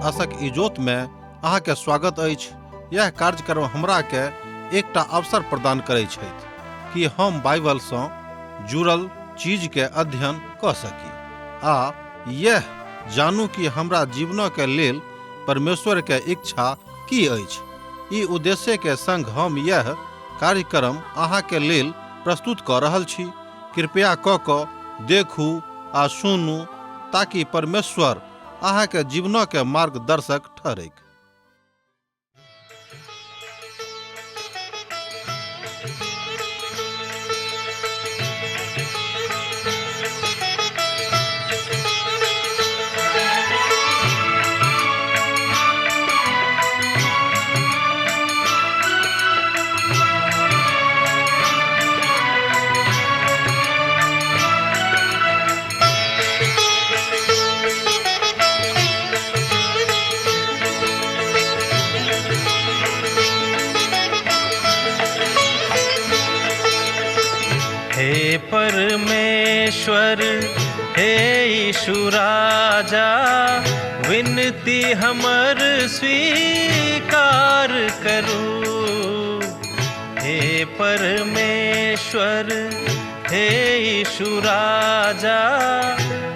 आशक इजोत में अहाँ के स्वागत अछि। यह कार्यक्रम हमरा के एकटा अवसर प्रदान करै छथि कि हम बाइबल सँ जुड़ल चीज के अध्ययन कऽ सकी आ यह जानू कि हमरा जीवन के लेल परमेश्वर के इच्छा की अछि। ई उद्देश्य के संग हम यह कार्यक्रम अहाँ के लेल प्रस्तुत कऽ रहल छी। कृपया कऽ कऽ देखू आ सुनू ताकि परमेश्वर अहाँ के जीवन के मार्गदर्शक ठहरैक। हे परमेश्वर, हे यीशु राजा, विनती हमर स्वीकार करू। हे परमेश्वर, हे यीशु राजा,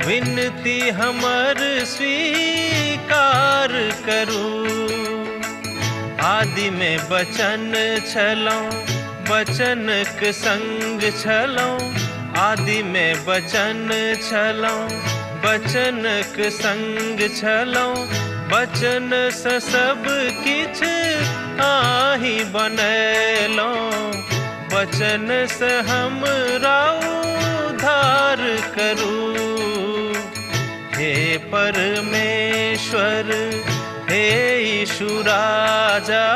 विनती हमर स्वीकार करू। आदि में बचन छलौं, बचनक संग छलौं। आदि में बचन छलौं, बचनक संग छलौं। बचन से सब किछ आही बनेलौं। बचन से हमरा उद्धार करू। हे परमेश्वर, हे यीशु राजा,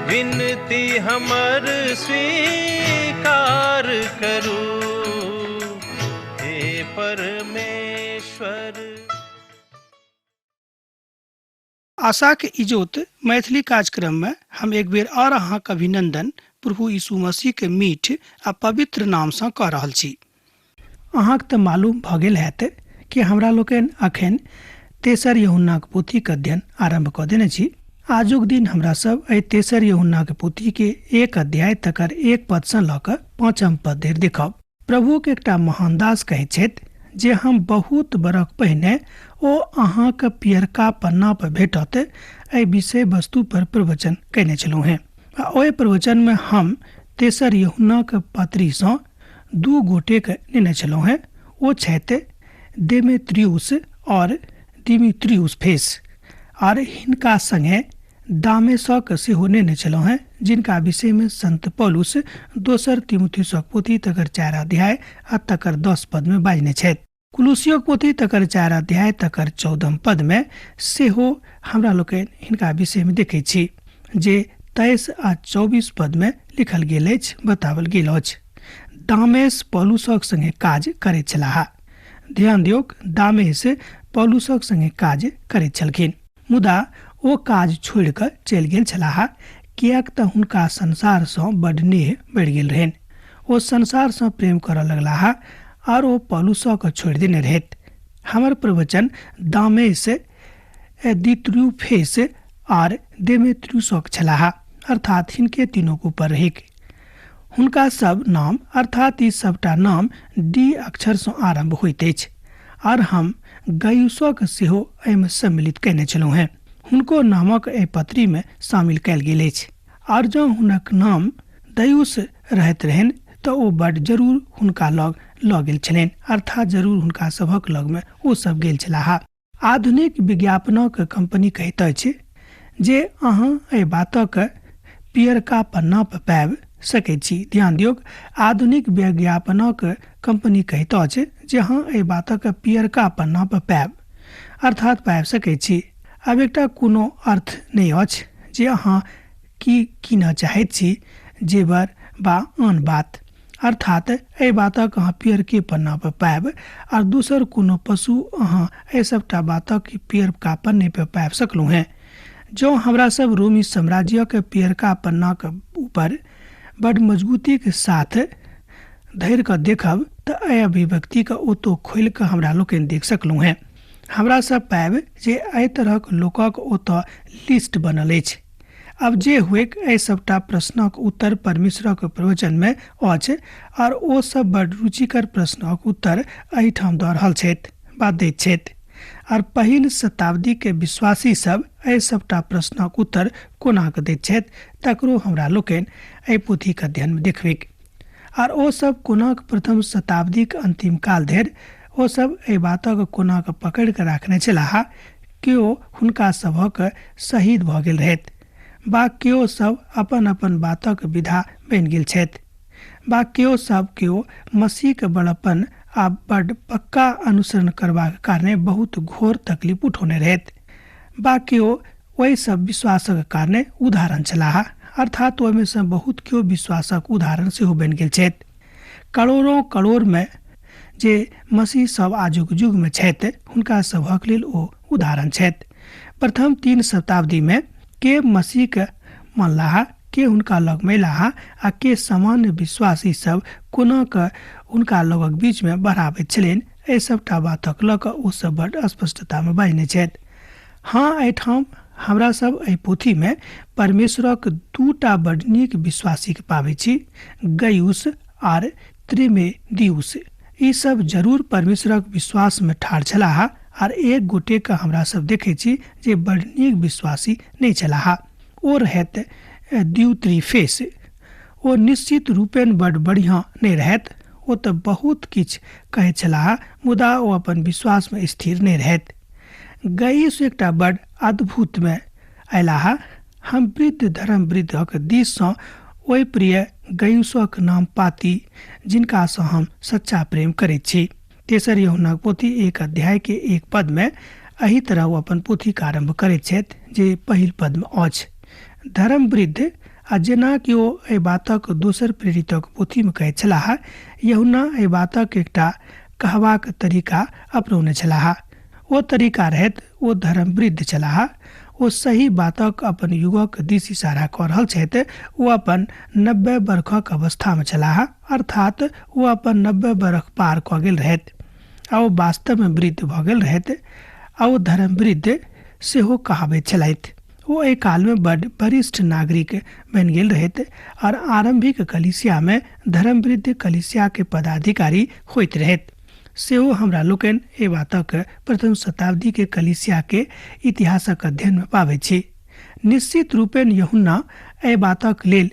विनती हमर स्वीकार करू। हे परमेश्वर। आशाक इजोत मैथिली कार्यक्रम में हम एक बेर और अहाँक अभिनंदन प्रभु यीशु मसीह के मीठ आ पवित्र नाम सँ कऽ रहल छी। अहाँक तऽ मालूम भऽ गेल हैत कि हमरा लोकनि अखन तेसर यूहन्नाक पोथीक अध्ययन आरम्भ कऽ देने छी। आजुक दिन हमरा सब एहि तेसर यूहन्नाक पोथी के एक अध्याय तकर एक पद सँ लऽ कऽ पाँचम पद धरि देखब। प्रभुक एकटा महान दास कहैत छथि जे हम बहुत बरख पहिने ओ अहाँक पियरका पन्ना पर भेटत एहि विषय वस्तु पर प्रवचन कयने छलहुँ हेँ आ ओहि प्रवचनमे हम तेसर यूहन्नाक पत्रीसँ दू गोटेके नेने छलहुँ हेँ। ओ छथि देमेत्रियुस और दिमित्रियुस फेस आर हिनका संगे दामेसक सेहो नेने छलहुँ हेँ, जिनका विषयमे संत पौलुस दोसर तिमुथियुसक पोथी तकर 4 अध्याय आ तकर 10 पदमे बाजने छथि। कुलुसियोक पोथी तकर 4 अध्याय तकर 14 पदमे सेहो हमरा लोकनि हिनका विषयमे देखै छी जे 23 आ 24 पदमे लिखल गेल अछि, बताओल गेल अछि। दामेस पौलुसक संगे काज करैत छलाह। ध्यान दियौक, दामेस पौलुसक संगे काज करैत छलखिन, मुदा ओ काज छोड़ि कऽ चलि गेल छलाह, किएक तऽ हुनका संसारसँ बड्ड नेह बढ़ि गेल रहनि। ओ संसारसँ प्रेम करऽ लगलाह आर ओ पौलुसके छोड़ि देने रहथि। हमर प्रवचन दामेस, दित्रुफेस आर देमेत्रियुसक छलाह, अर्थात हिनके तीनोक ऊपर रहैक। हुनका सब नाम अर्थात ई सबटा नाम डी अक्षरसँ आरम्भ होइत अछि आर हम गयुसक सेहो एहिमे सम्मिलित कयने छलहुँ हेँ। हुनको नामक एहि पत्रीमे शामिल कयल गेल अछि आर जँ हुनक नाम दयुस रहैत रहनि तऽ ओ बड्ड जरूर हुनका लग लऽ गेल छलनि, अर्थात जरूर हुनका सभक लगमे ओ सब गेल छलाह। आधुनिक विज्ञापनक कंपनी कहैत अछि जे अहाँ एहि बातक पियरका पन्ना पर पाबि सकैत छी। ध्यान दियौक, आधुनिक विज्ञापनक कंपनी कहैत अछि जे अहाँ एहि बातक पियरका पन्ना पर पाबि, अर्थात पाबि सकैत छी। आब एकटा कोनो अर्थ नहि अछि जे अहाँ की कीनऽ चाहैत छी, जेवर वा आन बात। अर्थात एहि बातक अहाँ पियरके पन्ना पर पाबि आर दोसर कोनो पशु अहाँ एहि सबटा बातक पियरका पन्ने पर पाबि सकलहुँ हेँ। जँ हमरा सब रोमी साम्राज्यक पियरका पन्नाक ऊपर बड मजगूतीक साथ धरि कऽ देखब तऽ एहि अभिव्यक्तिके ओतौ खोलि कऽ हमरा लोकनि देख सकलहुँ हेँ। हमरा सब पाबि जे एहि तरहक लोकक ओतऽ लिस्ट बनल अछि। आब जे हुएक, एहि सबटा प्रश्नक उत्तर परमेश्वरक प्रवचनमे अछि आर ओ सब बड रुचिकर प्रश्नक उत्तर एहिठाम दऽ रहल छथि बा दैत छथि। आर पहिल शताब्दीके विश्वासी सब एहि सबटा प्रश्नक उत्तर कोना कऽ दैत छथि तकरो हमरा लोकनि एहि पोथीक अध्ययनमे देखबैक। आर ओ सब कोना कऽ प्रथम शताब्दीक अंतिम काल धरि ओ सब एहि बातक कोना कऽ पकड़ि कऽ राखने छलाह, केओ हुनका सभक शहीद भऽ गेल रहथि बा केओ सब अपन-अपन बातक विधा बनि गेल छथि बा केओ सब केओ मसीहक बड़प्पन आ बड पक्का अनुसरण करबाक कारणे बहुत घोर तकलीफ उठौने रहथि बा केओ ओहि सब विश्वासक कारणे उदाहरण छलाह, अर्थात ओहिमे सँ बहुत केओ विश्वासक उदाहरण सेहो बनि गेल छथि। करोड़ों करोड़मे जे मसीह सब आजुक युगमे छथि हुनका सभक लेल ओ उदाहरण छथि। प्रथम 3 शताब्दीमे के मसीहके मानलाह, के हुनका लग अयलाह आ के सामान्य विश्वासी सब कोना कऽ हुनका लगक बीचमे बढ़ाबैत छलनि, एहि सबटा बातक लऽ कऽ ओ सब बड स्पष्टतामे बाजने छथि। हँ, एहिठाम हमरा सब एहि पोथीमे परमेश्वरक दूटा बड नीक विश्वासीके पाबै छी, गयुस आर त्रिमेदियुस। ई सब जरूर परमेश्वरक विश्वासमे ठाढ़ छलाह आर एक गोटेके हमरा सब देखै छी जे बड नीक विश्वासी नहि छलाह, ओ रहथि दियुत्रिफेस। ओ निश्चित रूपेण बड बढ़ियाँ नहि रहथि, ओ तऽ बहुत किछु कहैत छलाह मुदा ओ अपन विश्वासमे स्थिर नहि रहथि। गयुस एकटा बड अद्भुतमे अयलाह। हम वृद्ध धर्म वृद्धक दिससँ ओहि प्रिय गयुसक नाम पाती जिनकासँ हम सच्चा प्रेम करैत छी। तेसर यूहन्नाक पोथी 1 अध्याय के 1 पदमे एहि तरह ओ अपन पोथीक आरम्भ करैत छथि जे पहिल पदमे अछि। धर्म वृद्ध आ जेना कि ओ एहि बातक दोसर प्रेरितक पोथीमे कहैत छलाह, यूहन्ना एहि बातक एकटा कहबाक तरीका अपनौने छलाह। ओ तरीका रहैत ओ धर्मवृद्ध छलाह। ओ सही बातक अपन युगक दिस इशारा कऽ रहल छथि। ओ अपन 90 बरखक अवस्थामे छलाह, अर्थात ओ अपन 90 बरख पार कऽ गेल रहथि आ ओ वास्तवमे वृद्ध भऽ गेल रहथि आ ओ धर्मवृद्ध सेहो कहाबैत छलथि। ओ एहि कालमे बड वरिष्ठ नागरिक बनि गेल रहथि और आरम्भिक कलीसियामे धर्मवृद्ध कलीसियाके पदाधिकारी होइत रहथि। सेहो हमरा लोकनि एहि बातक प्रथम शताब्दी के कलीसिया के इतिहासक अध्ययन में पाबै छी। निश्चित रूपेण यूहन्ना एहि बातक लेल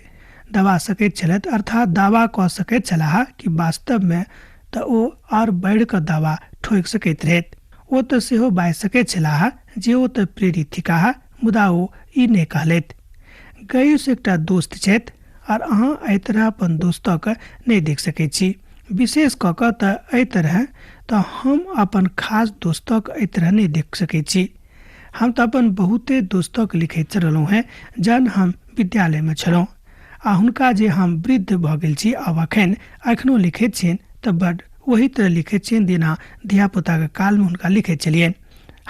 दबा सकैत छलथि, अर्थात दावा कऽ सकैत छलाह कि वास्तव में तऽ ओ आओर बढ़ि कऽ दावा ठोकि सकैत रहथि। ओ तऽ सेहो बाजि सकैत छलाह जे ओ तऽ प्रेरित थिकाह, मुदा ओ ई नहि कहलथि। गयुस एकटा दोस्त छथि आर अहाँ एहि तरह अपन दोस्तक नहि देख सकैत छी। विशेष कऽ कऽ तऽ एहि तरह तऽ हम अपन खास दोस्तक एहि तरह नहि देख सकैत छी। हम तऽ अपन बहुते दोस्तक लिखैत रहलहुँ हेँ जहन हम विद्यालयमे छलहुँ आ हुनका जे हम वृद्ध भऽ गेल छी आब अखन एखनो लिखैत छियनि तऽ बड ओही तरह लिखैत छियनि जेना धियापुताके कालमे हुनका लिखैत छलियनि।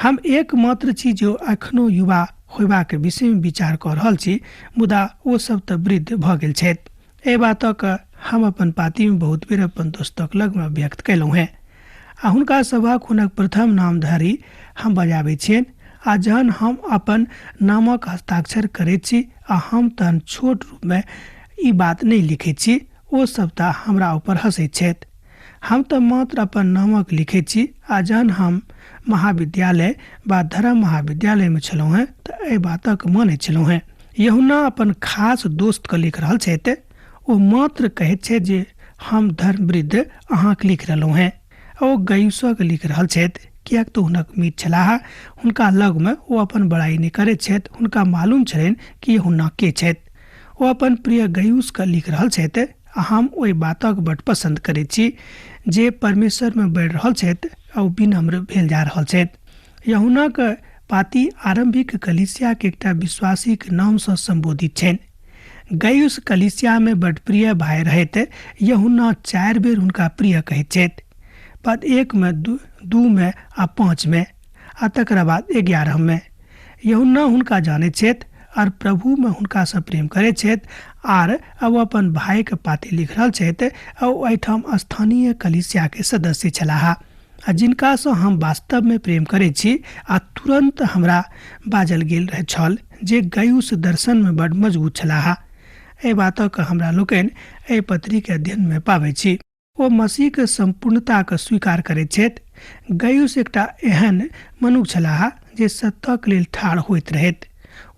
हम एकमात्र छी जे एखनो युवा होयबाक विषयमे विचार कऽ रहल छी, मुदा ओ सब तऽ वृद्ध भऽ गेल छथि। एहि बातक हम अपन पातीमे बहुत बेर अपन दोस्तक लगमे व्यक्त कयलहुँ हेँ आ हुनका सभक हुनक प्रथम नाम धरि हम बजाबैत छियनि आ जहन हम अपन नामक हस्ताक्षर करैत छी आ हम तहन छोट रूपमे ई बात नहि लिखैत छी, ओ सब तऽ हमरा ऊपर हँसैत छथि। हम तऽ मात्र अपन नामक लिखैत छी आ जहन हम महाविद्यालय वा धर्म महाविद्यालयमे छलहुँ हेँ तऽ एहि बातक मानैत छलहुँ हेँ। यूहन्ना अपन खास दोस्तके लिख रहल छथि। ओ मात्र कहैत छथि जे हम धर्मवृद्ध अहाँके लिख रहलहुँ हेँ। ओ गयुसक लिख रहल छथि किएक तऽ हुनक मीत छलाह। हुनका लगमे ओ अपन बड़ाई नहि करैत छथि। हुनका मालूम छलनि कि यूहन्ना के छथि। ओ अपन प्रिय गयुसके लिख रहल छथि आ हम ओहि बातक बड पसंद करैत छी जे परमेश्वरमे बढ़ि रहल छथि आ ओ विनम्र भेल जा रहल छथि। यूहन्नाक पाती आरम्भिक कलीसियाक एकटा विश्वासीक नामसँ सम्बोधित छनि। गयुस कलीसियामे बड प्रिय भाय रहैत यूहन्ना 4 बेर हुनका प्रिय कहैत छथि। पद 1 मे, 2 मे आ 5 मे आ तकरा बाद 11 मे। यूहन्ना हुनका जानैत छथि आर प्रभुमे हुनकासँ प्रेम करैत छथि आर ओ अपन भाइके पाती लिख रहल छथि आ ओ एहिठाम स्थानीय कलीसियाके सदस्य छलाह। आ जिनकासँ हम वास्तवमे प्रेम करैत छी। आ तुरन्त हमरा बाजल गेल रहै छल जे गयुस दर्शनमे बड्ड मजबूत छलाह। एहि बातक हमरा लोकनि एहि पत्रीके अध्ययनमे पाबै छी। ओ मसीहके सम्पूर्णताके स्वीकार करैत छथि। गयुस एकटा एहन मनुख छलाह जे सत्यक लेल ठाढ़ होइत रहैत।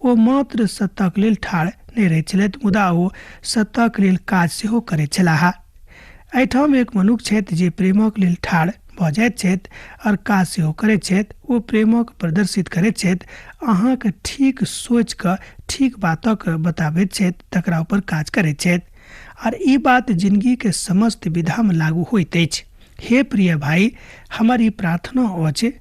ओ मात्र सत्यक लेल ठाढ़ नहि रहैत छलथि, मुदा ओ सत्यक लेल काज सेहो करैत छलाह। एहिठाम एक मनुख छथि जे प्रेमक लेल ठाढ़ भऽ जाइत छथि आओर काज सेहो करैत छथि। ओ प्रेमक प्रदर्शित करैत छथि, अहाँके ठीक सोचि कऽ ठीक बातक बताबैत छथि, तकरा ऊपर काज करैत छथि। आर ई बात जिनगीके समस्त विधामे लागू होइत अछि। हे प्रिय भाई, हमर ई प्रार्थना अछि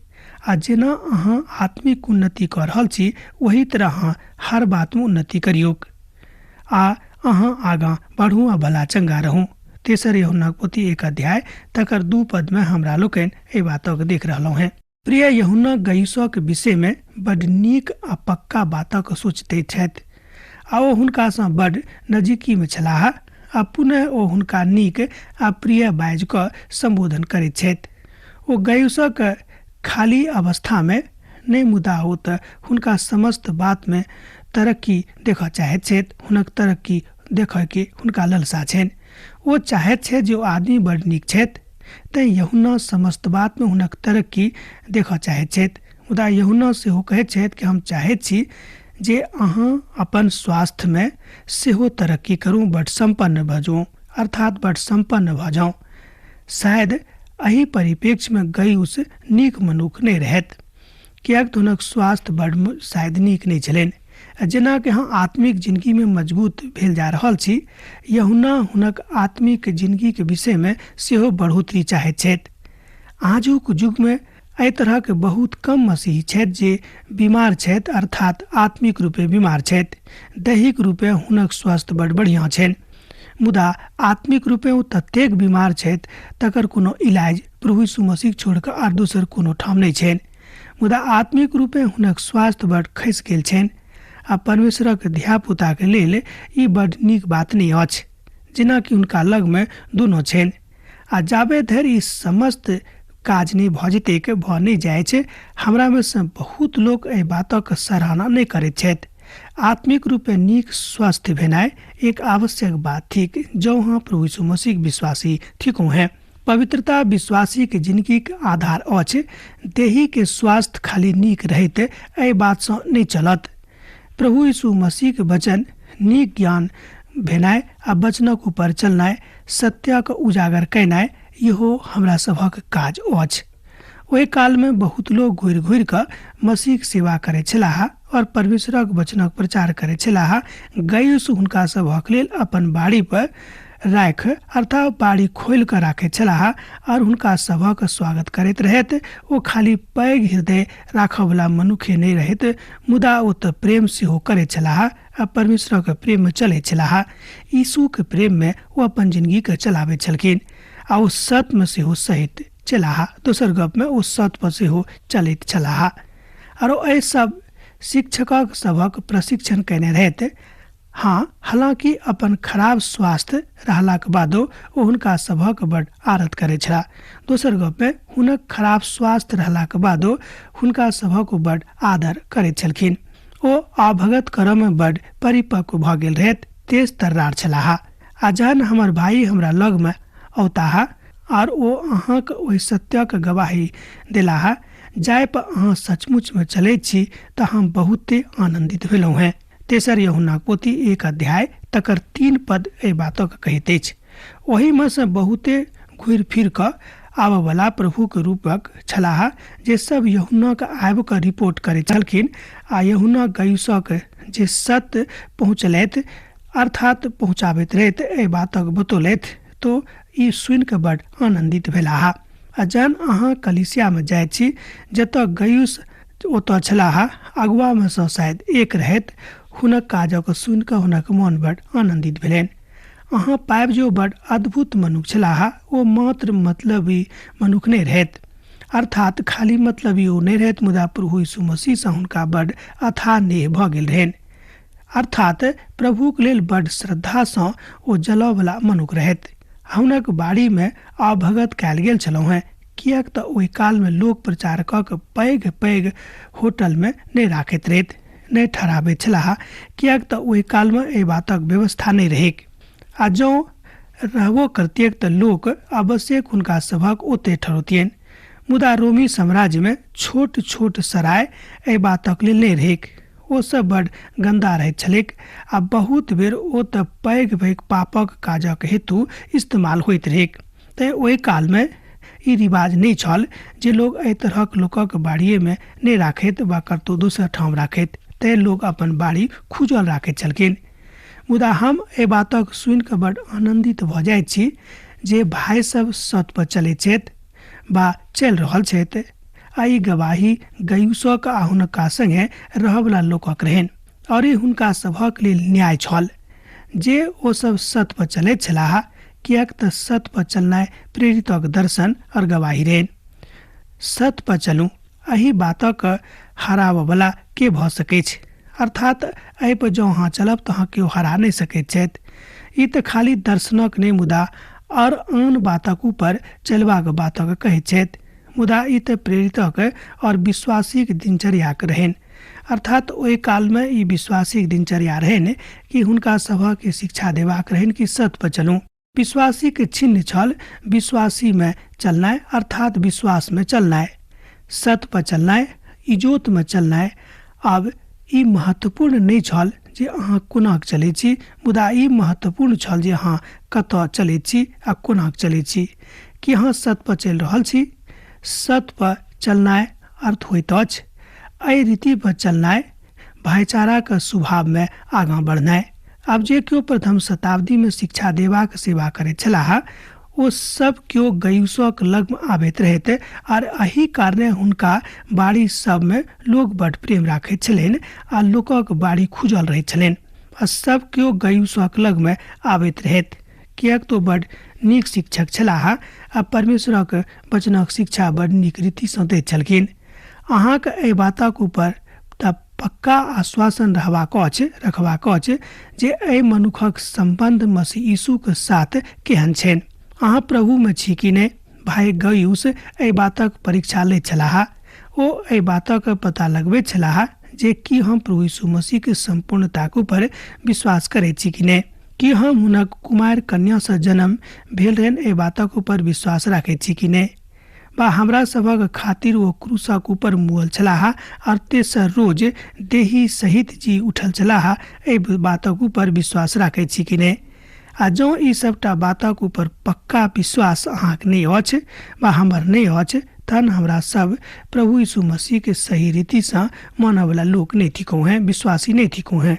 आ जेना अहाँ आत्मिक उन्नति कऽ रहल छी ओही तरह अहाँ हर बातमे उन्नति करियौक आ अहाँ आगाँ बढ़ू आ भला चंगा रहू। तेसर यूहन्नाक पोथी 1 अध्याय तकर 2 पदमे हमरा लोकनि एहि बातक देख रहलहुँ हेँ। प्रिय यूहन्ना गयुसक विषयमे बड नीक आ पक्का बातक सोच दैत छथि आ ओ हुनकासँ बड नजीकीमे छलाह आ पुनः ओ हुनका नीक आ प्रिय बाजि कऽ सम्बोधन करैत छथि। ओ गयुसक खाली अवस्थामे नहि, मुदा ओ तऽ हुनका समस्त बातमे तरक्की देखऽ चाहैत छथि। हुनक तरक्की देखयके हुनका ललसा छनि। ओ चाहैत छथि जे ओ आदमी बड नीक छथि, तैँ यूहन्ना समस्त बातमे हुनक तरक्की देखऽ चाहैत छथि। मुदा यूहन्ना सेहो कहैत छथि कि हम चाहैत छी जे अहाँ अपन स्वास्थ्यमे सेहो तरक्की करू, बड सम्पन्न भऽ जाउ, अर्थात बड सम्पन्न भऽ जाउ। शायद एहि परिप्रेक्ष्यमे गयुस नीक मनुख नहि रहैत, किएक तऽ हुनक स्वास्थ्य बड शायद नीक नहि छलनि। जेनाकि अहाँ आत्मिक जिनगीमे मजबूत भेल जा रहल छी, यूहन्ना हुनक आत्मिक जिनगीके विषयमे सेहो बढ़ोतरी चाहैत छथि। आजुक युगमे एहि तरहक बहुत कम मसीही छथि जे बीमार छथि, अर्थात आत्मिक रूपे बीमार छथि। दैहिक रूपे हुनक स्वास्थ्य बड बढ़िआँ छनि, मुदा आत्मिक रूपे ओ ततेक बीमार छथि तकर कोनो इलाज प्रभु यीशु मसीह छोड़ि कऽ आर दोसर कोनो ठाम नहि छनि। मुदा आत्मिक रूपे हुनक स्वास्थ्य बड खसि गेल छनि आ परमेश्वरक धियापुताके लेल ई बड नीक बात नहि अछि, जेनाकि हुनका लगमे दुनू छनि। आ जाबे धरि ई समस्त काज नहि भऽ जेतैक, भऽ नहि जाइछ, हमरामे सँ बहुत लोक एहि बातक सराहना नहि करैत छथि। आत्मिक रूपे नीक स्वस्थ भेनाइ एक आवश्यक बात थिक जँ अहाँ प्रभु यीशु मसीहक विश्वासी थिकहुँ हेँ। पवित्रता विश्वासीके जिनगीक आधार अछि। देहीके स्वास्थ्य खाली नीक रहैत एहि बातसँ नहि चलत। प्रभु यीशु मसीहके वचन नीक ज्ञान भेनाइ आ वचनक ऊपर चलनाइ, सत्यक उजागर कयनाइ इहो हमरा सभक काज अछि। ओहि कालमे बहुत लोक घुरि घुरि कऽ मसीहक सेवा करैत छलाह और परमेश्वरक वचनक प्रचार करैत छलाह। गयुस हुनका सभक लेल अपन बाड़ी पर राखि, अर्थात बाड़ी खोलि कऽ राखैत छलाह और हुनका सभक स्वागत करैत रहैत। ओ खाली पैघ हृदय राखऽवला मनुखे नहि रहैत, मुदा ओ तऽ प्रेम सेहो करैत छलाह आ परमेश्वरक प्रेममे चलैत छलाह। यीशुक प्रेममे ओ अपन जिनगीके चलाबैत छलखिन आ ओ सत्यमे सेहो सहित छलाह। दोसर गपमे ओ सत्य पर सेहो चलैत छलाह आरो एहि सब शिक्षकक सभक प्रशिक्षण कयने रहैत। हाँ, हालांकि अपन खराब स्वास्थ्य रहलाक बादो ओ हुनका सभक बड आदत करैत छलाह। दोसर गपमे हुनक खराब स्वास्थ्य रहलाक बादो हुनका सभक ओ बड आदर करैत छलखिन। ओ अवगत करऽमे बड परिपक्व भऽ गेल रहैत, तेज तर्रार छलाह। आ जहन हमर भाई हमरा लगमे औताह आर ओ अहाँक ओहि सत्यक गवाही देलाह जाहि पर अहाँ सचमुचमे चलैत छी, तऽ हम बहुते आनन्दित भेलहुँ हेँ। तेसर यूहन्नाक पोथी 1 अध्याय तकर 3 पद एहि बातक कहैत अछि। ओहिमे सँ बहुते घुरि फिर कऽ आबऽवला प्रभुक रूपक छलाह जे सब यूहन्नाक आबि कऽ रिपोर्ट करैत छलखिन आ यूहन्ना गयुसक जे सत्य पहुँचलथि, अर्थात पहुँचाबैत रहैत एहि बातक बतौलथि, तो ई सुनि कऽ बड आनन्दित भेलाह। आ जहन अहाँ कलीसियामे जाइत छी जतऽ गयुस ओतऽ छलाह, अगुआमे सँ शायद एक रहैत, हुनक काजक सुनि कऽ हुनक मन बड आनन्दित भेलनि। अहाँ पाबि जे ओ बड अद्भुत मनुख छलाह। ओ मात्र मतलबी मनुख नहि रहैत, अर्थात खाली मतलबी ओ नहि रहैत, मुदा प्रभु यीशु मसीहसँ हुनका बड अथाह नेह भऽ गेल रहनि, अर्थात प्रभुक लेल बड श्रद्धासँ ओ जलऽवला मनुख रहैत। हुनक बाड़ीमे अवभगत कयल गेल छलहुँ हेँ, किएक तऽ ओहि कालमे लोक प्रचारकक पैघ पैघ होटलमे नहि राखैत रहैत, नहि ठहराबैत छलाह, किएक तऽ ओहि कालमे एहि बातक व्यवस्था नहि रहैक। आ जँ रहबो करतियैक तऽ लोक अवश्यक हुनका सभक ओतहि ठहरौतियनि। मुदा रोमी साम्राज्यमे छोट छोट सराय एहि बातक लेल नहि रहैक। ओ सब बड़ गन्दा रहैत छलैक आ बहुत बेर ओ तऽ पैघ पैघ पापक काजक हेतु इस्तेमाल होइत रहैक। तेँ ओहि कालमे ई रिवाज नहि छल जे लोक एहि तरहक लोकक बाड़िएमे नहि राखैत वा कतहु दोसर ठाम राखैत। तेँ लोक अपन बाड़ी खुजल राखैत छलखिन। मुदा हम एहि बातक सुनि कऽ बड़ आनन्दित भऽ जाइत छी जे भाय सब सत पर चलैत छथि वा चलि रहल छथि आ ई गवाही गयुसक आ हुनका संगे रहऽवला लोकक रहनि और ई हुनका सभक लेल न्याय छल जे ओ सब सत पर चलैत छलाह, किएक तऽ सत पर चलनाइ प्रेरितक दर्शन और गवाही रहनि। सत पर चलू, एहि बातक हराबऽवला के भऽ सकैछ? अर्थात एहि पर जँ अहाँ चलब तऽ अहाँ केओ हरा नहि सकैत छथि। ई तऽ खाली दर्शनक नहि मुदा आओर आन बातक ऊपर चलबाक बातक कहैत छथि। मुदा ई तऽ प्रेरितक आओर विश्वासीक दिनचर्याक रहनि। अर्थात ओहि कालमे ई विश्वासीक दिनचर्या रहनि कि हुनका सभक शिक्षा देबाक रहनि कि सत पर चलू। विश्वासीक चिन्ह छल विश्वासीमे चलनाइ, अर्थात विश्वासमे चलनाइ, सत पर चलनाइ, इजोतमे चलनाइ। आब ई महत्वपूर्ण नहि छल जे अहाँ कोना चलैत छी, मुदा ई महत्वपूर्ण छल जे अहाँ कतऽ चलैत छी आ कोना चलैत छी। की अहाँ सत पर चलि रहल छी? सत पर चलनाइ अर्थ होइत अछि एहि रीति पर चलनाइ, भाईचाराक स्वभावमे आगाँ बढ़नाइ। आब जे केओ प्रथम शताब्दीमे शिक्षा देबाक सेवा करैत छलाह ओ सब केओ गयुसक लगमे आबैत रहैत आर एहि कारणे हुनका बाड़ी सबमे लोक बड प्रेम राखैत छलनि आ लोकक बाड़ी खुजल रहैत छलनि आ सब केओ गयुसक लगमे आबैत रहैत, किएक तो बड नीक शिक्षक छलाह आ परमेश्वरक वचनक शिक्षा बड नीक रीतिसँ दैत छलखिन। अहाँक एहि बातक ऊपर तऽ पक्का आश्वासन रहबाक अछि, रखबाक अछि जे एहि मनुखक सम्बन्ध मसीह यीशुक साथ केहन छनि। अहाँ प्रभुमे छी कि नहि? भाय गयुस एहि बातक परीक्षा लैत छलाह। ओ एहि बातक पता लगबैत छलाह जे की हम प्रभु यीशु मसीहक सम्पूर्णताक ऊपर विश्वास करैत छी कि नहि। की हम हुनक कुमारि कन्यासँ जन्म भेल रहनि एहि बातक ऊपर विश्वास राखैत छी कि नहि। बा हमरा सभक खातिर ओ क्रूसक ऊपर मुअल छलाह और तेसर रोज देही सहित जी उठल छलाह एहि बातक ऊपर विश्वास राखैत छी कि नहि। आ जँ ई सभटा बातक ऊपर पक्का विश्वास अहाँक नहि अछि वा हमर नहि अछि, तहन हमरा सब प्रभु यीशु मसीह के सही रीतिसँ मानऽवला लोक नहि थिकहुँ हेँ, विश्वासी नहि थिकहुँ हेँ।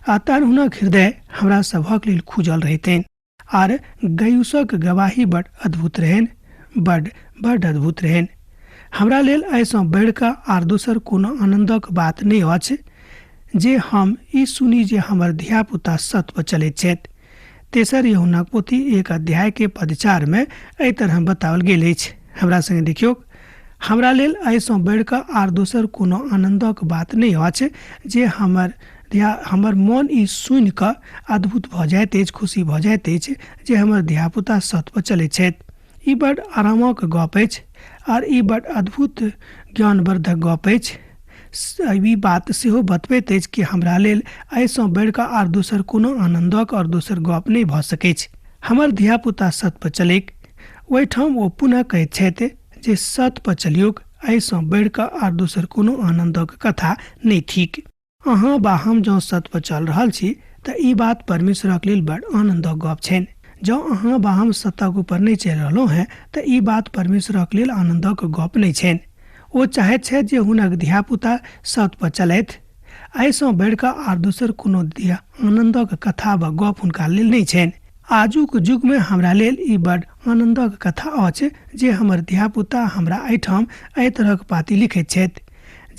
आ तहन हुनक हृदय हमरा सभक लेल खुजल रहितनि। आर गयुसक गवाही बड अद्भुत रहनि, बड बड अद्भुत रहनि। हमरा लेल एहिसँ बढ़ि कऽ आर दोसर कोनो आनन्दक बात नहि अछि जे हम ई सुनी जे हमर धियापुता सत पर चलैत छथि। तेसर यूहन्नाक पोथी 1 अध्याय के पद 4 मे एहि तरह बताओल गेल अछि। हमरा संगे देखियौक, हमरा लेल एहिसँ बढ़ि कऽ आर दोसर कोनो आनन्दक बात नहि अछि जे हमर मोन ई सुनि कऽ अद्भुत भऽ जाइत अछि, खुशी भऽ जाइत अछि जे हमर धियापुता सत पर चलैत छथि। ई बड आरामक गप अछि आर ई बड अद्भुत ज्ञानवर्धक गप अछि। ई बात सेहो बतबैत अछि कि हमरा लेल एहिसँ बढ़ि कऽ आर दोसर कोनो आनन्दक आओर दोसर गप नहि भऽ सकैछ। हमर धियापुता सत पर चलैक। ओहिठाम ओ पुनः कहैत छथि जे सत पर चलियौक, एहिसँ बढ़ि कऽ आर दोसर कोनो आनन्दक कथा नहि थिक। अहाँ वा हम जँ सत पर चल रहल छी तऽ ई बात परमेश्वरक लेल बड़ आनन्दक गप छनि। जँ अहाँ वा हम सतक ऊपर नहि चलि रहलहुँ हेँ तऽ ई बात परमेश्वरक लेल आनन्दक गप नहि छनि। ओ चाहैत छथि जे हुनक धियापुता सत पर चलथि। एहिसँ बढ़ि कऽ आर दोसर कोनो आनन्दक कथा वा गप हुनका लेल नहि छनि। आजुक युगमे हमरा लेल ई बड़ आनन्दक कथा अछि जे हमर धियापुता हमरा एहिठाम एहि तरहक पाती लिखैत छथि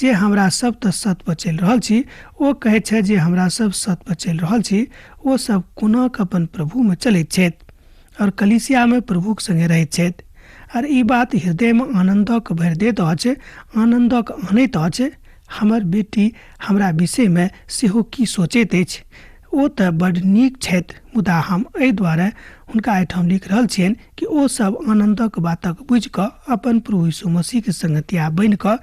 जे हमरा सब तऽ सत पर चलि रहल छी। ओ कहैत छथि जे हमरा सब सत पर चलि रहल छी। ओ सब कोना कऽ अपन प्रभुमे चलैत छथि और कलीसियामे प्रभुक संगे रहैत छथि। आर ई बात हृदयमे आनन्दक भरि दैत अछि, आनन्दक आनैत अछि। हमर बेटी हमरा विषयमे सेहो की सोचैत अछि? ओ तऽ बड्ड नीक छथि, मुदा हम एहि दुआरे हुनका एहिठाम लिख रहल छियनि कि ओ सब आनन्दक बातक बुझि कऽ अपन प्रभु यीशु मसीहके संगतिया बनि कऽ,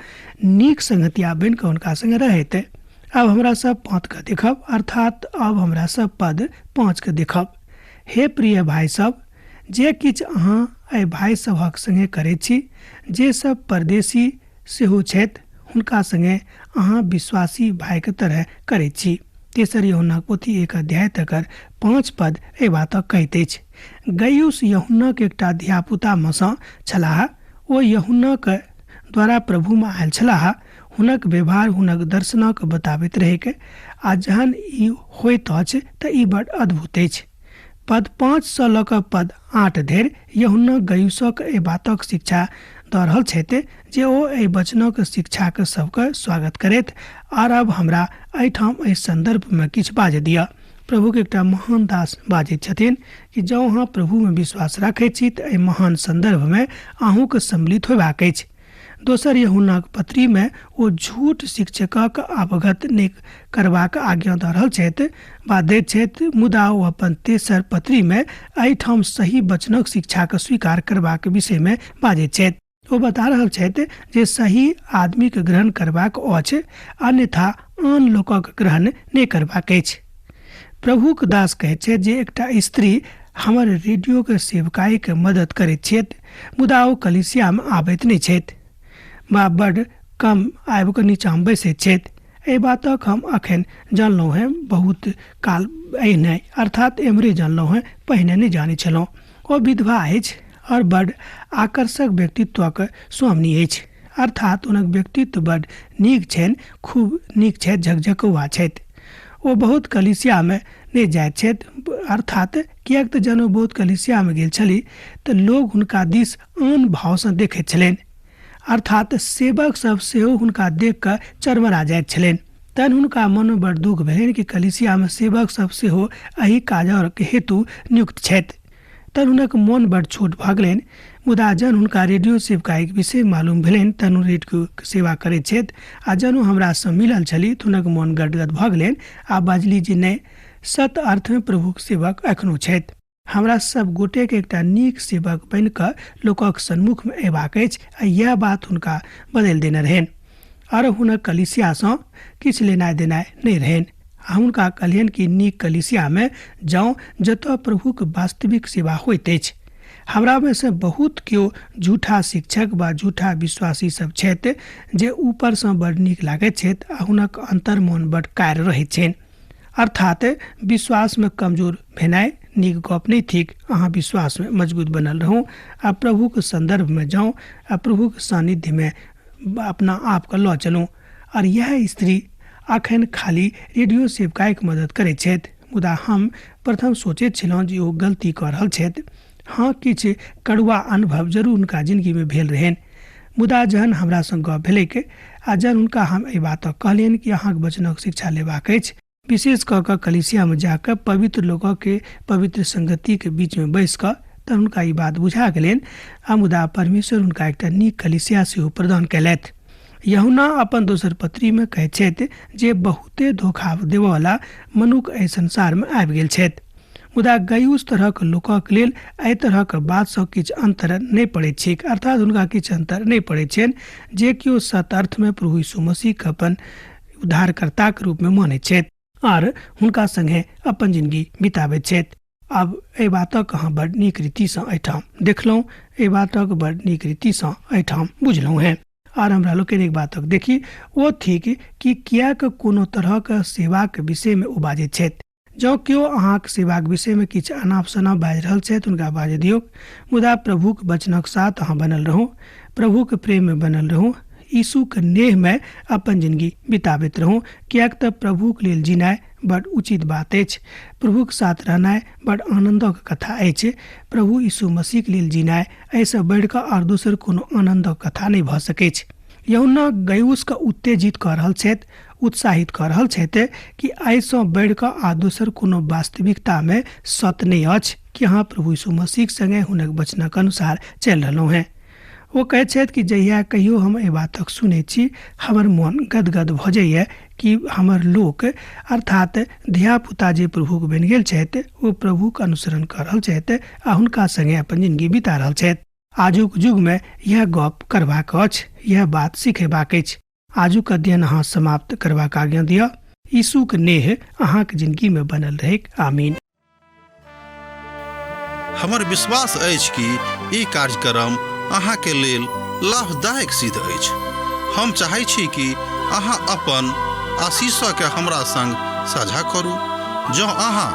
नीक संगतिया बनि कऽ हुनका संगे रहैत। आब हमरा सब पाँतके देखब, अर्थात आब हमरा सब पद 5 देखब। हे प्रिय भाइ सब, जे किछु अहाँ एहि भाइ सभक संगे करैत छी, जे सब परदेशी सेहो छथि, हुनका संगे अहाँ विश्वासी भाइके तरह करैत छी। तेसर यूहन्नाक पोथी 1 अध्याय तकर 5 पद एहि बातक कहैत अछि। गयुस यूहन्नाक एकटा धियापुतामे सँ छलाह। ओ यूहन्नाक द्वारा प्रभुमे आयल छलाह। हुनक व्यवहार हुनक दर्शनक बताबैत रहैक, आ जहन ई होइत अछि तऽ ई बड़ अद्भुत अछि। पद 5 सँ लऽ कऽ पद 8 धरि यूहन्ना गयुसक एहि बातक शिक्षा दऽ रहल छथि जे ओ एहि वचनक शिक्षाक सबके स्वागत करैत। आर अब हमरा एहिठाम एहि सन्दर्भमे किछु बाजऽ दिअ। प्रभुके एकटा महान दास बाजैत छथिन कि जँ अहाँ प्रभुमे विश्वास राखैत छी तऽ एहि महान सन्दर्भमे अहूँके सम्मिलित होयबाक अछि। दोसर यूहन्नाक पत्रीमे ओ झूठ शिक्षकक अवगत नहि करबाक आज्ञा दऽ रहल छथि वा दैत छथि, मुदा ओ अपन तेसर पत्रीमे एहिठाम सही वचनक शिक्षाक स्वीकार करबाक विषयमे बाजैत छथि। ओ बता रहल छथि जे सही आदमीके ग्रहण करबाक अछि, अन्यथा आन लोकक ग्रहण नहि करबाक अछि। प्रभुक दास कहैत छथि जे एकटा स्त्री हमर रेडियोके सेवकाईके मदद करैत छथि, मुदा ओ कलीसियामे आबैत नहि छथि वा बड्ड कम आबि कऽ नीचाँमे बैसैत छथि। एहि बातक हम अखन जानलहुँ हेँ, बहुत काल एहिने अर्थात एम्हरे जानलहुँ हेँ, पहिने नहि जानैत छलहुँ। ओ विधवा अछि आओर बड्ड आकर्षक व्यक्तित्वक स्वामिनी अछि, अर्थात हुनक व्यक्तित्व बड्ड नीक छनि, खूब नीक छथि, झकझकौआ छथि। ओ बहुत कलीसियामे नहि जाइत छथि, अर्थात किएक तऽ जहन ओ बहुत कलीसियामे गेल छली तऽ लोग हुनका दिस आन भावसँ देखैत छलनि, अर्थात सेवक सब सेहो हुनका देख कऽ चरमरा जाइत छलनि। तहन हुनका मनमे बड़ दुःख भेलनि कि कलीसियामे सेवक सब सेहो एहि काजक हेतु नियुक्त छथि। तहन हुनक मोन बड़ छोट भऽ गेलनि। मुदा जहन हुनका रेडियो सेवकाईक विषय मालूम भेलनि तहन ओ रेडियोके सेवा करैत छथि, आ जहन ओ हमरासँ मिलल छली तऽ हुनक मोन गदगद भऽ गेलनि आ बाजली जे नहि, सत अर्थमे प्रभुक सेवक एखनो छथि। हमरा सब गोटेके एकटा नीक सेवक बनि कऽ लोकक सन्मुखमे अयबाक अछि, आ इएह बात हुनका बदलि देने रहनि। आर हुनक कलीसियासँ किछु लेनाइ देनाइ नहि रहनि। आ हुनका कहलियनि कि नीक कलीसियामे जाउ जतऽ प्रभुक वास्तविक सेवा होइत अछि। हमरामे से बहुत केओ झूठा शिक्षक वा झूठा विश्वासी सब छथि जे ऊपरसँ बड़ नीक लागैत छथि आ हुनक अन्तर्मन बड़ कार रहैत छनि। अर्थात विश्वासमे कमजोर भेनाइ नीक गप नहि थिक। अहाँ विश्वासमे मजबूत बनल रहू आ प्रभुक सन्दर्भमे जाउ आ प्रभुक सान्निध्यमे अपना आपके लऽ चलू। आर इएह स्त्री अखन खाली रेडियो सेवकाईके मदद करैत छथि, मुदा हम प्रथम सोचैत छलहुँ जे ओ गलती कऽ रहल छथि। हँ, किछु कड़ुआ अनुभव जरूर हुनका जिनगीमे भेल रहनि। मुदा जहन हमरासँ गप भेलैक आ जहन हुनका हम एहि बातक कहलियनि कि अहाँक वचनक शिक्षा लेबाक अछि, विशेष कऽ कऽ कलीसियामे जाकऽ पवित्र लोकके पवित्र संगतिके बीचमे बैस कऽ, तहन हुनका ई बात बुझा गेलनि। आ मुदा परमेश्वर हुनका एकटा नीक कलीसिया सेहो प्रदान कयलथि। यूहन्ना अपन दोसर पत्रीमे कहैत छथि जे बहुते धोखा देबऽवला मनुख एहि संसारमे आबि गेल छथि, मुदा गयुस तरहक लोकक लेल एहि तरहक बातसँ किछु अन्तर नहि पड़ैत छैक, अर्थात हुनका किछु अन्तर नहि पड़ैत छनि जे केओ सत अर्थमे प्रभु यीशु मसीहके अपन उद्धारकर्ताके रूपमे मानैत छथि आर हुनका संगे अपन जिनगी बिताबैत छथि। आब एहि बातक अहाँ बड़ नीक रीतिसँ एहिठाम देखलहुँ, एहि बातक बड़ नीक रीतिसँ एहिठाम बुझलहुँ हेँ। आर हमरा लोकनि एक बातक देखी, ओ थिक कि किएक कोनो तरहक सेवाक विषयमे ओ बाजैत छथि। जँ केओ अहाँक सेवाक विषयमे किछु अनाप शनाप बाजि रहल छथि हुनका बाजऽ दियौक, मुदा प्रभुक वचनक साथ अहाँ बनल रहू, प्रभुक प्रेममे बनल रहू, यीशुक नेहमे अपन जिनगी बिताबैत रहू, किएक तऽ प्रभुक लेल जीनाइ बड़ उचित बात अछि। प्रभुक साथ रहनाइ बड़ आनन्दक कथा अछि। प्रभु यीशु मसीहक लेल जीनाइ एहिसँ बढ़ि कऽ आर दोसर कोनो आनन्दक कथा नहि भऽ सकैछ। यूहन्ना गयुसके उत्तेजित कऽ रहल छथि, उत्साहित कऽ रहल छथि कि एहिसँ बढ़ि कऽ आ दोसर कोनो वास्तविकतामे सत्य नहि अछि कि अहाँ प्रभु यीशु मसीहक संगे हुनक वचनक अनुसार चलि रहलहुँ हेँ। ओ कहैत छथि कि जहिया कहियो हम एहि बातक सुनैत छी, हमर मोन गदगद भऽ जाइए कि हमर लोक अर्थात धियापुता जे प्रभुक बनि गेल छथि, ओ प्रभुक अनुसरण कऽ रहल छथि आ हुनका सङ्गे अपन जिनगी बिता रहल छथि। आजुक युगमे इएह गप करबाक अछि, इएह बात सिखेबाक अछि। आजुक अध्ययन अहाँ समाप्त करबाक आज्ञा दिअ। यीशुक नेह अहाँक जिनगीमे बनल रहैक। आमीन। हमर विश्वास अछि कि ई कार्यक्रम अहाँके लेल लाभदायक सिद्ध अछि। हम चाहै छी कि अहाँ अपन आशीषके हमरा संग साझा करू। जँ अहाँ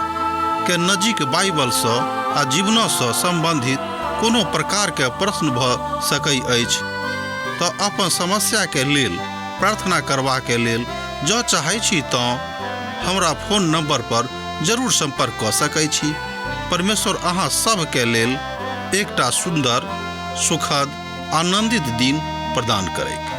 के नजीक बाइबलसँ आ जीवनसँ सम्बन्धित कोनो प्रकारके प्रश्न भऽ सकै अछि तऽ अपन समस्याके लेल प्रार्थना करबाके लेल जँ चाहै छी तँ हमरा फोन नंबर पर जरूर संपर्क कऽ सकै छी। परमेश्वर अहाँ सभके लेल एकटा सुन्दर, सुखद, आनंदित दिन प्रदान करैक।